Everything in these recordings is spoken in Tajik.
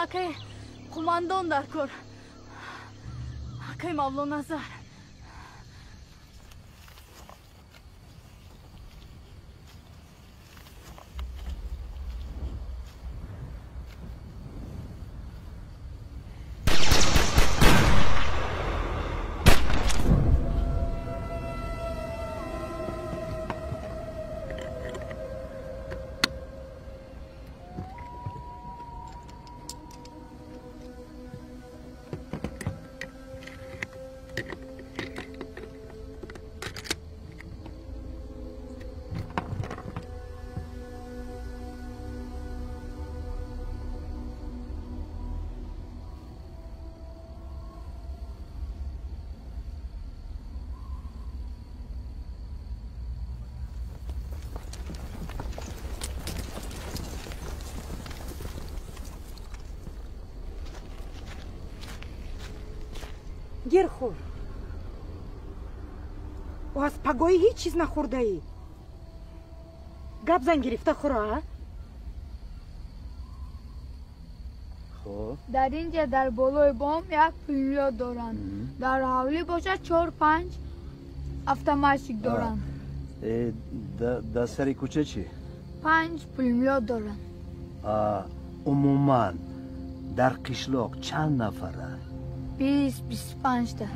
Акай қумандон дар кор. Акай Мавлоназар. Гир хӯр. Аз пагоҳӣ ҳеҷ чиз нахӯрдаӣ. Гап зан гирифта хӯра, а? Дар ин ҷа дар болои бом як пулемёт доранд. Дар ҳавлӣ бошад 4-5 автоматчик доранд. Дар сари кӯча чӣ? 5 пулемёт доранд. Умуман дар қишлоқ чанд нафара? 20-25 та.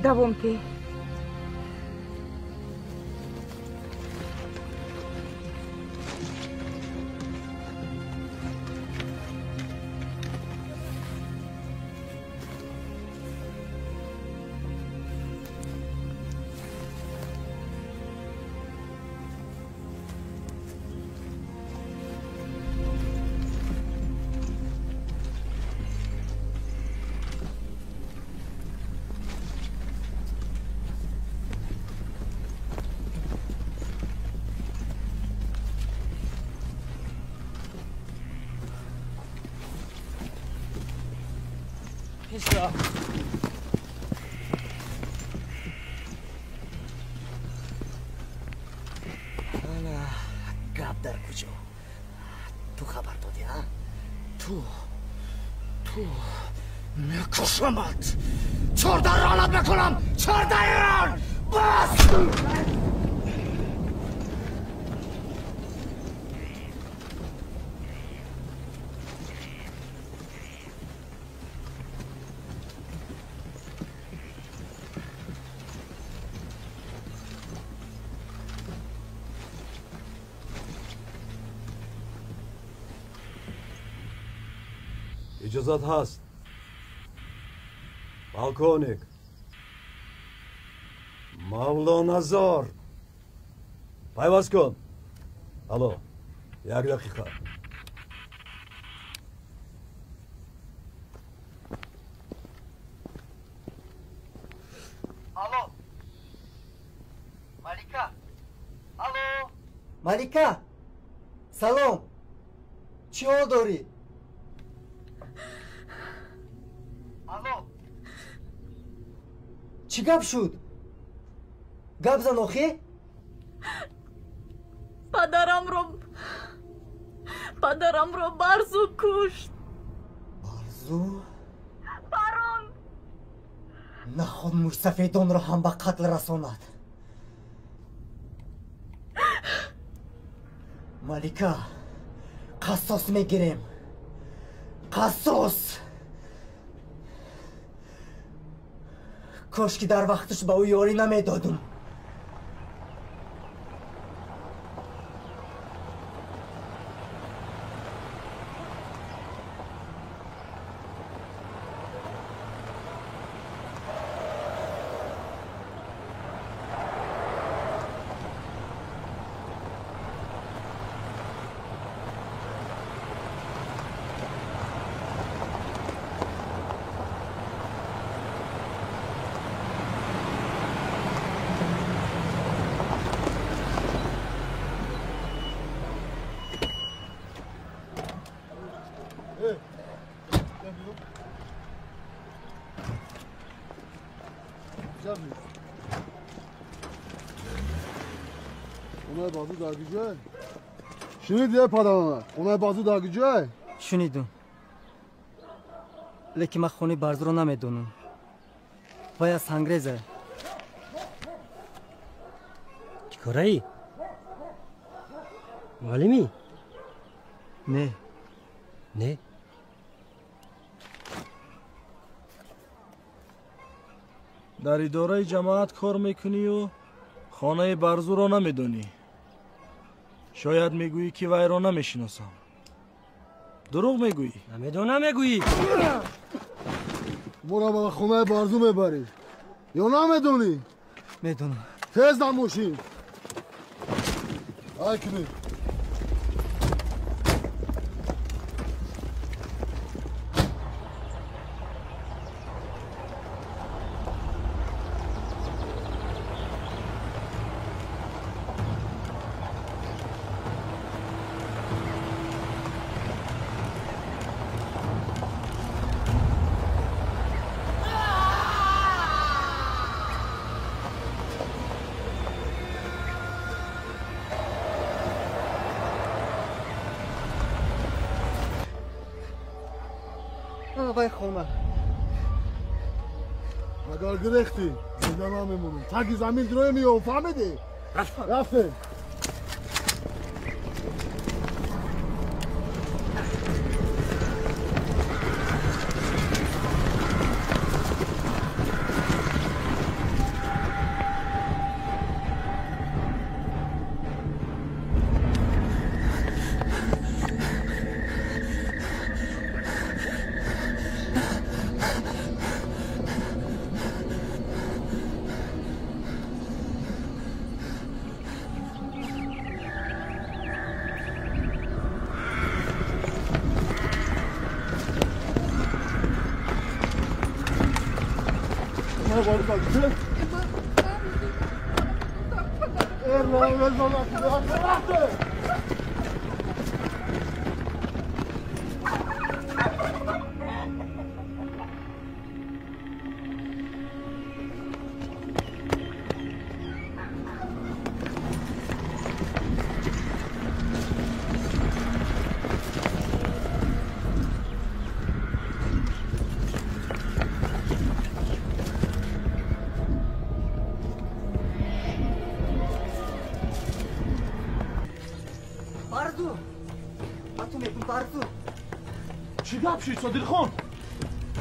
Давом ты. Гап дар куҷо? Ту хабар додӣ, а? Ту мекушамат! Чордаронат мекунам! Чордаирон! Бас! Иҷозат ҳаст, полковник Мавлоназор, пайваст кун. Алло, як дақиқа. Малика, салом. Чӣ ҳол дорӣ? Алло. Чӣ гап шуд? Гап зан охи? Падарамро Барзу кушт. Барзу? Барон! Наход мӯйсафедонро ҳам ба қатл расонад. Малика, қассос мегирем. Қассос! Кош ки дар вақташ ба ӯ ёрӣ намедодум. Шунидӣ, падарона? Хонаи Барзу дар куҷое? Шунидум, лекин ман хонаи Барзуро намедонам. Вай аз Сангрезе. Чӣ кораӣ? Муаллимӣ? Не. Не? Дар идораи ҷамоат кор мекунию хонаи Барзуро намедонӣ. Шояд мегӯӣ, ки вайро намешиносам. Дурӯғ мегӯӣ. Намедонам мегӯӣ. Моро ба хонаи Барзу мебарӣ ё намедонӣ? Медонам. Тез дар мошин. Ай кунӣ. Вай хона. Агар гирехтӣ, зинда намемонам. Таги замин дурое меёбам, фаҳмидӣ? Рафтем. Чӣ гап шуд, Содирхон?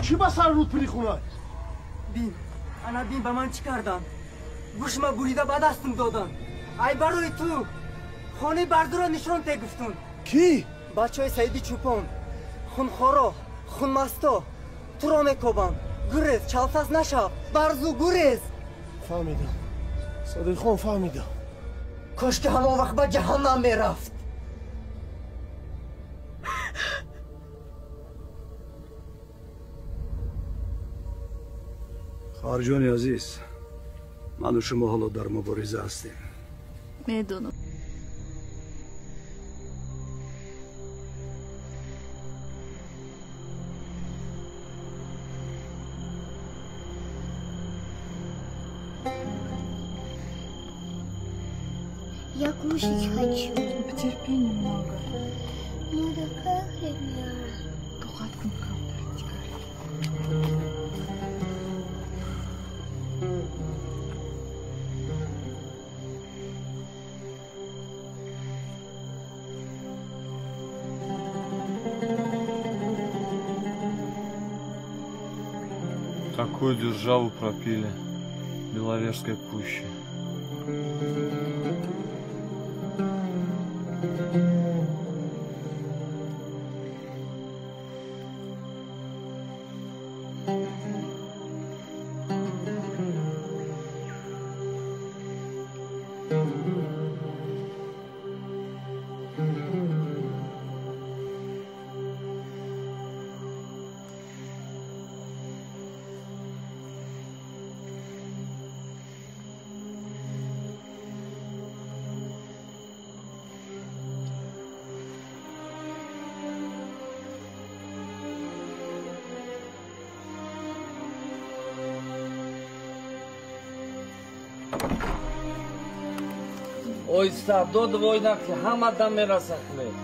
Чӣ ба сар руд пири хунай? Бин, ана бин ба ман чӣ карданд. Гӯшма бурида ба дастам доданд. Ай барои ту хонаи Барзуро нишон те гуфтун. Кӣ? Бачаҳои Саиди Чӯпон, хунхоро, хунмасто туро мекобанд. Гурез, чалфаз нашав. Барзу, гурез. Фаҳмидам, Содирхон, фаҳмидам. Кош ки ҳамон вақт ба ҷаҳаннам мерафт. Хоҳарҷони азиз, ману шумо ҳоло дар мубориза ҳастем. Медонам. Я кушать хочу. Потерпи немного. Ну такая хлебня. Тоқат кун камтар дигар. Такую державу пропили Беловежской пуще. Оҳиста дод вой нақли ҳама дам мерасад хлеб.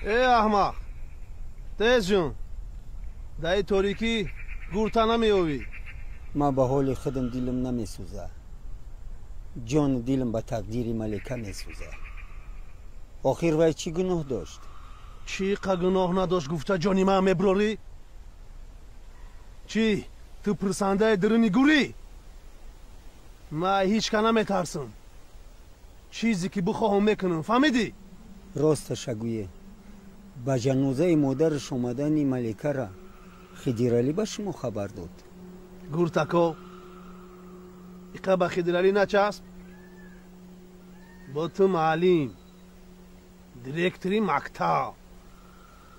Э аҳмақ, тез ҷун, даи торикӣ гурта намеёвӣ. Ман ба ҳоли худам дилам намесӯза, ҷону дилам ба тақдири малика месӯза. Охир вай чӣ гуноҳ дошт? Чӣ қа гуноҳ надошт гуфта ҷони ман меброрӣ? Чӣ ту пурсандаи дуруни гурӣ? Ман ҳеҷ ка наметарсам, чизе ки бихоҳам мекунам, фаҳмидӣ? Росташа гӯе, ба ҷанозаи модараш омадани маликара Хидиралӣ ба шумо хабар дод? Гуртако, иқа ба Хидиралӣ начасп. Бо ту маълим, директори мактаб,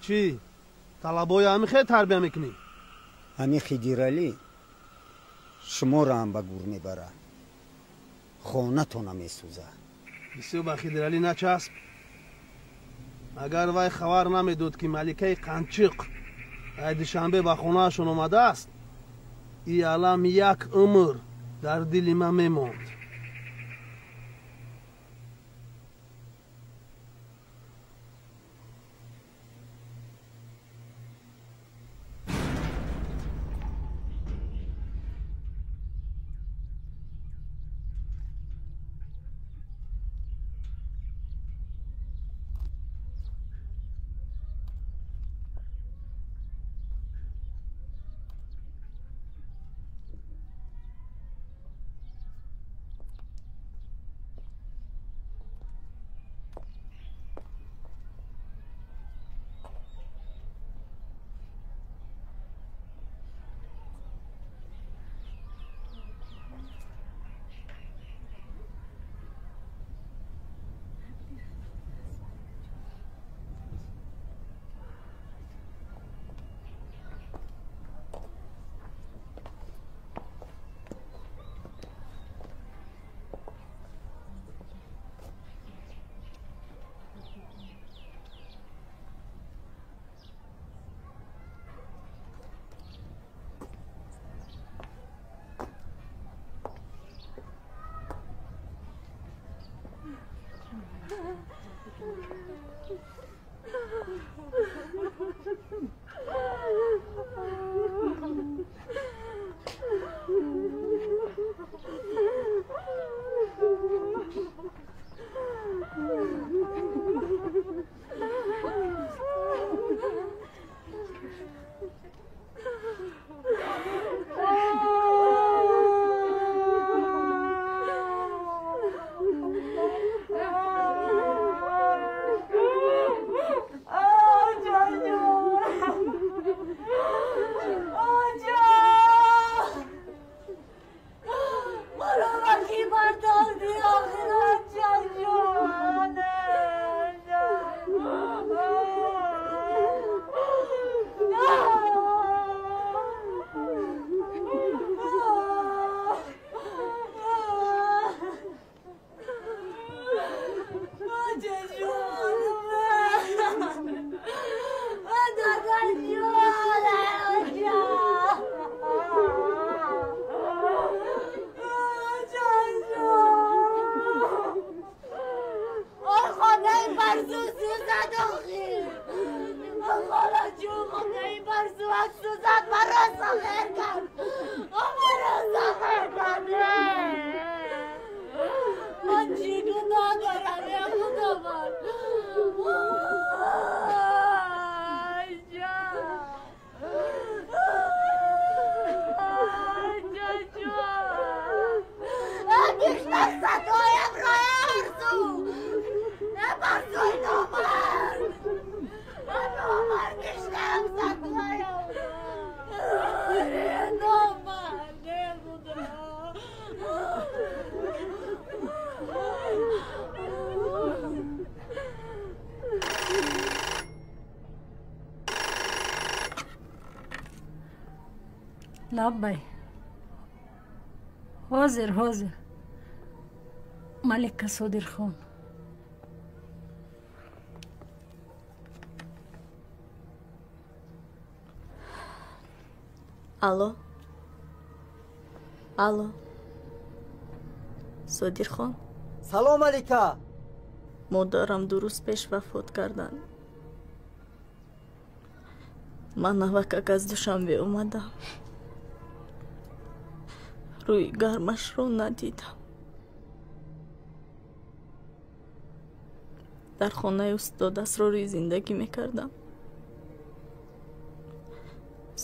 чӣ талабои ҳами хел тарбия мекунӣ? Ҳами Хидиралӣ шуморо ҳам ба гур мебара, хонатона месӯза. Бисёр ба Хидиралӣ начасп. Агар вай хабар намедод, ки маликаи Қанчиқ ай Душанбе ба хонаашон омадааст, и алам як умр дар дили ман мемонд. Хонаи барзуак сӯзад, маро сахир кард, маро сахир кард. Ман чӣ гуноҳ дорам, я Худованд? Бишнав садоямро, Арзу! Барзуи номард! Номард, бишнав садоямро! Номард, Худо! Лаббай. Ҳозир, ҳозир. Малика Содирхон. Алло, алло, Содирхон. Салом, Малика. Модарам 2 рӯз пеш вафот карданд. Ман навакак аз Душанбе омадам. Рӯи гармашро надидам. Дар хонаи устод Асрорӣ зиндагӣ мекардам.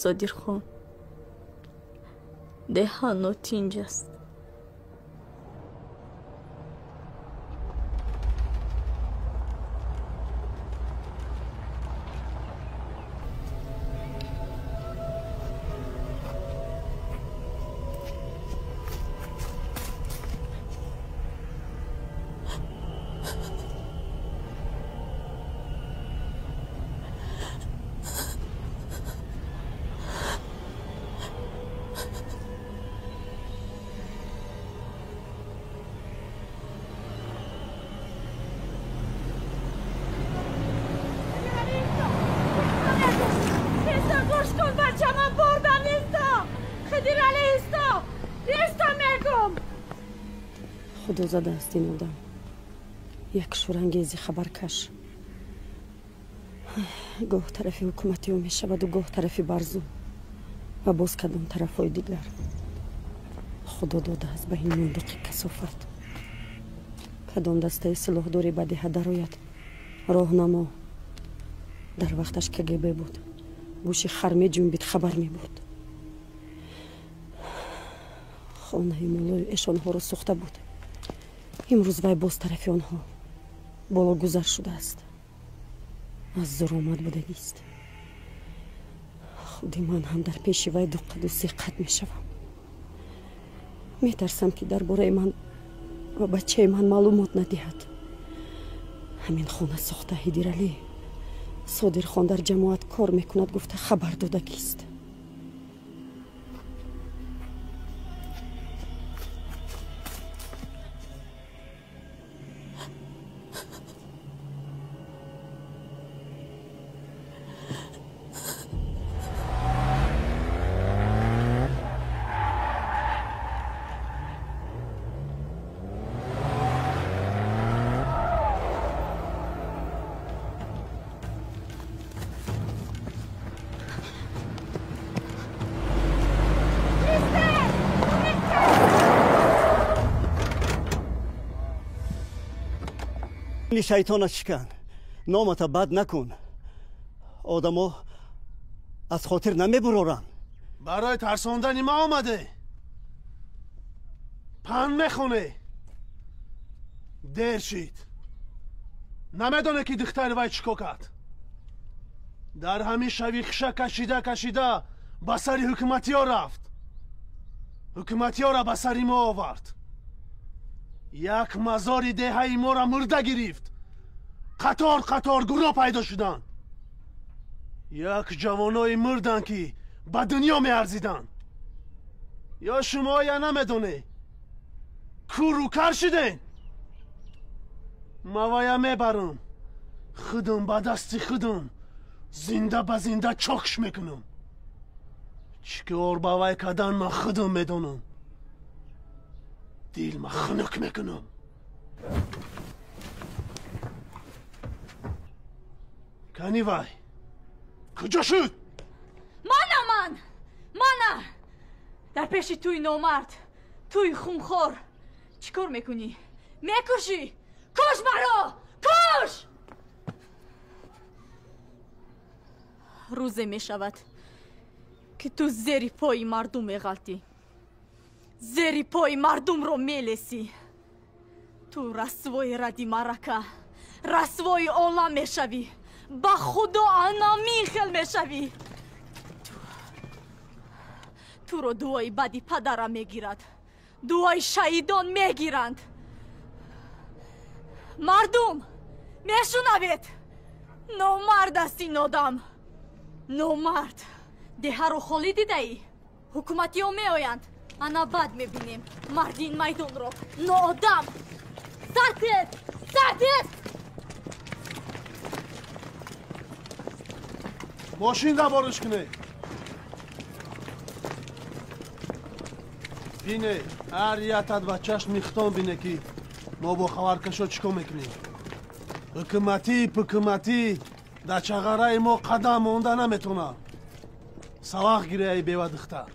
Содирхон, деҳа нотинҷ аст. Худо задааст ин одам. Як шӯрангези хабаркаш. Гоҳ тарафи ҳукумати ӯ мешаваду гоҳ тарафи Барзу ва боз кадом тарафҳои дигар. Худо додааст ба ин мундуқи касофат. Кадом дастаи силоҳдорӣ ба деҳа дарояд, роҳнамо. Дар вақташ КГБ буд. Гӯши хар меҷунбид, хабар мебурд. Хонаи муллою эшонҳоро сӯхта буд. Имрӯз вай боз тарафи онҳо боло гузар шудааст. Аз зуромад будагист. Худи ман ҳам дар пеши вай 2 қаду 3 қад мешавам. Метарсам, ки дар бораи ман ва бачаи ман маълумот надиҳад. Ҳамин хона сохта Ҳидиралӣ Содирхон дар ҷамоат кор мекунад гуфта хабар додагист. Шайтона шикан, номата бад накун. Одамо аз хотир намебуроранд. Барои тарсондани ма омаде. Панд мехоне. Дер шид. Намедоне ки духтари вай чӣ кор кард. Дар ҳамин шави хиша кашида кашида ба сари ҳукуматиё рафт. Ҳукуматиёра ба сари мо овард. Як мазори деҳаи моро мурда гирифт. Қатор қатор гурӯҳ пайдо шуданд. Як ҷавонои мурданд, ки ба дунё меарзиданд. Ё шумо я намедонед? Кӯру кар шуден? Мавая мебарам. Худам ба дасти худам зинда ба зинда чокш мекунам. Чӣ кор ба вай кардан ман худам медонам. Дилма хунук мекунам. Кани вай? Куҷо шуд? Мана ман! Мана! Дар пеши туи номард, туи хунхор чӣ кор мекунӣ? Мекушӣ? Куш маро! Куш! Рӯзе мешавад, ки ту зери пои мардум меғалтӣ. Зери пои мардумро мелесӣ. Ту расвои ради маърака, расвои олам мешавӣ. Ба худо анамин хел мешавӣ. Туро дуои бади падарам мегирад, дуои шаҳидон мегиранд. Мардум, мешунавед? Номард аст ин одам, номард. Деҳаро холӣ дидаӣ? Ҳукуматиҳо меоянд. Ана баъд мебинем марди ин майдонро. Ноодам! Сартез! Сартез! Мошин дабориш кунед. Бине, ҳар ятат ба чашми хитон бине, ки мо бо хабаркашо чӣ кор мекунем. Ҳукуматӣ пукуматӣ дар чағараи мо қадам монда наметонад. Савақ гиряи бева духтар.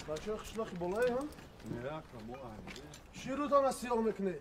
Бачаҳои қишлоқи болои ҳам? Чӣ рӯтона сиёҳ мекунед?